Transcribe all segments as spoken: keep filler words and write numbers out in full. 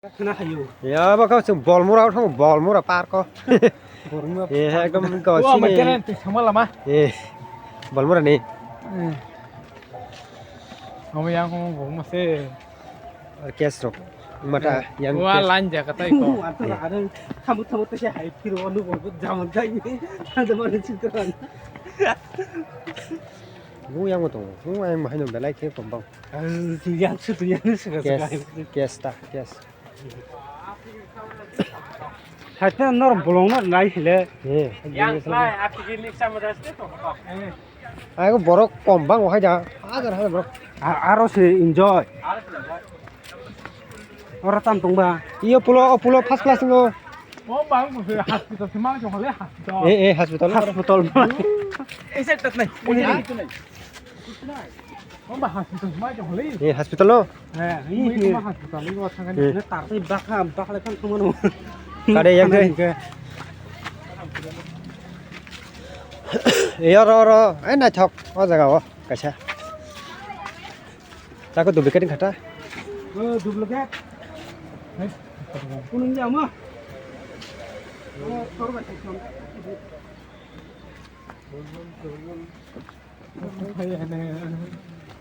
Khna hayo. Ya, ba kau sung Bolmura thang, Bolmura park ko. Bolmura. Eh, ekdom kau sini. Twi sama lama. Eh, Bolmura ni. Amo yang hong bong mase. Kes rok. Mata yang. Wa kes. Lan ja katai ko. Atu aro thamu thamu te hai phiro onu bol jaman jai. Ada mana cinta. Bu yang mo tong. Bu yang mo haino belai ke kombang. Yang sutu yang suka suka. Kes, kes ta, kes. Haikhe norok bolongno nai hile. He. Yang slai, a tigir ni sama das te to. Ai borok kom bang hai da. Hajar hajar borok. Aro se enjoy. Ora tam tong ba. Iyo pulo, o pulo first class no. O bang hospital se mang jong le hospital. Eh, eh, hospital. Hospital. Ese tat nai. Ese tat nai. Hospital. Eh, hospital no? Eh, ini hospital ini. Ini tar ni bakha, bakha lekan kemana? Kade yang ke? Eh, oro, oro. Eh, naithok. O jaga o, kaisa. Tako duplicate khata. Oh, duplicate. Kunung jama. Oh, sorba.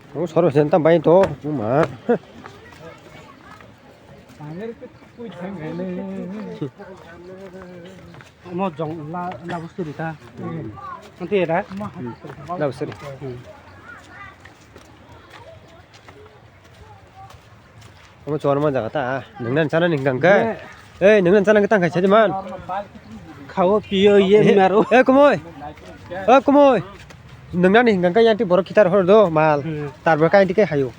Oh, soro sen tam bai to, ma. Omo jong la, la busturi ta. Nanti ya da? La busturi. Omo chuwar ma jaga ta, nungnan chana ning tang khe. Ei, nungnan chana khe tang khe saji man. Khao piyo ye maro. Eh, kumoi. Eh, kumoi. Nungnan ning tang khe yanti borok kitar hor do mal. Tarbo kainti khe hayo.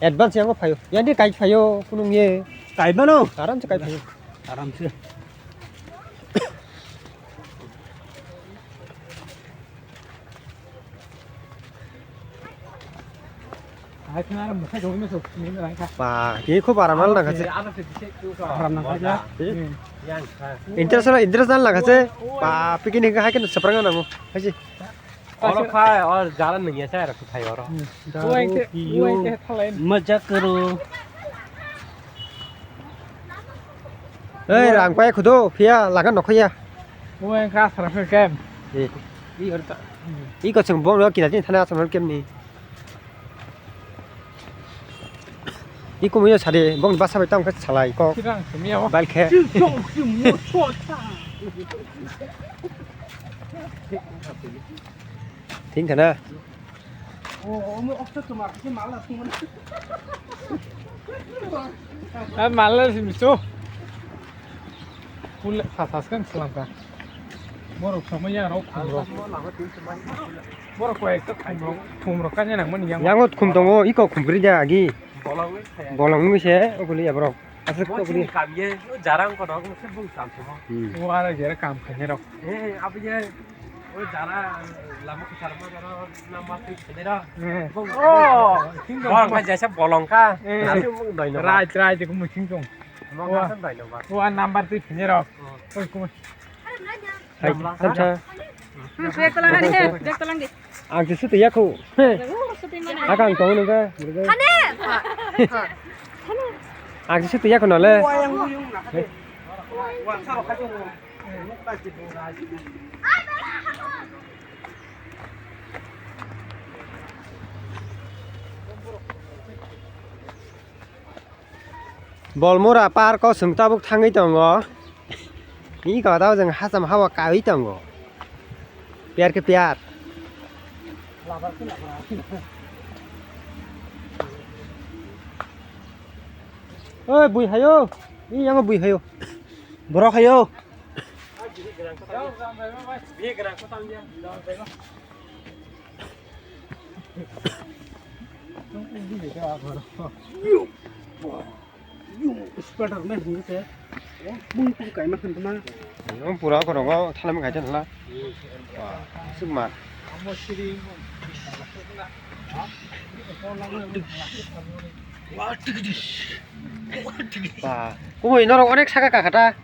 Advance yango phayo. Yanti kai phayo kunung ye. Kai mano? Aram se kai phayo. Aram se. Ba, ini kok aram nang khache. Aram nang khache. Interest na, interest nang khache. Ba, picnic hai kan seprang nang mo. Hai si. Oro phai, or jalan nang ya saya aku phai oro. Mazak karo. Ei, rang pai khudo, phiya laga nokho ya. Omo wngkha Asram kem. Eh. I orta. I ko chwng bong no kina tin thana Asram kem ni. I ko muyo sade bong basa bai tam kha salai ko. Kirang sumya o. Bal khe. Thing khana. Mala simi so. Pul sa sa kan selam ka. Borok sama ya rok khum rok. Borok ko ekta khum rok. Khum rok kan yang mani yang. Yang khum tongo, iko khum gri ja agi. Bolong ni se. Bolong ni se, obuli ya borok. Aswk to bini kam ye, o jarang kono, o se bung kam se mo. Hmm. O ara jera kam khainai rok. Eh, abi ye, o jara lama kuchar ma jara nama twi khainai rok. Eh. Bung, oh, bung, bung ka jaisa bolong ka. Eh. Nasi bung doi no. Right, right, ko muching tong. Mo ka san doi no ba. O a number twi khainai rok. Oh. Oi, ko. Hai, samsa. Hmm, bag talang hari he, bag talang di. Ang se sutu yaku. He. Aku sutu mana? Akang tong nungka. Hane. Ang se sutu yaku nole. Bolmura park o chwng tabuk thangwi tongo. Ni kota o chwng hacham hao kawi tongo. Piyar khe piyar. Oi, bui hayo. Ni yango bui hayo. Borok hayo. Yung Spider-Man hingke se. Bung bung kaima khan tuma. Yung pura korongo thalam khai thala. Sukma. Ba, kumui norok onek saka kakata.